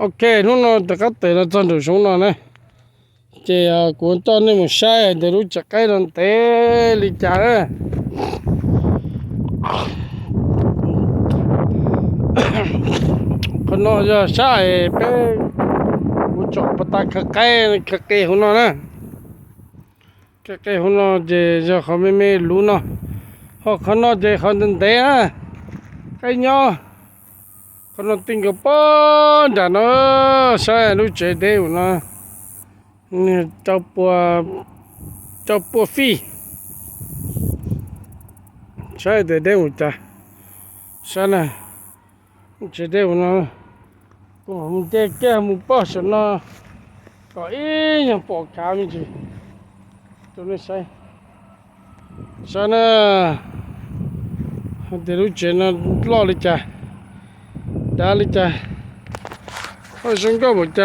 Ok, hnub no rov qab tes los txog nraum zoov no na, ces kuv coj nej mus saib tias lub tsev qaib no ntev li cas na. Qhov no yog sab es peb, kuv tsom pas tas khaws qaib, khaws qe hauv no na. Khaws qe hauv no ces yog qhov me me luv no, ho qhov no ces qhov ntev ntev na, qaib nyob. Qhov no ti nkaus pog nram no, saib lub tsev deb mus no, rau pua fij. Saib tias deb mus cas, saib na, lub tsev deb mus no. Kuv mam mus nce kiag mus pog saum no kom ib nyuag pom khav me ntsis rau nej saib. Saib na, hais tias lub tsev no loj li cas, dav li cas, ho zoo nkauj npaum cas.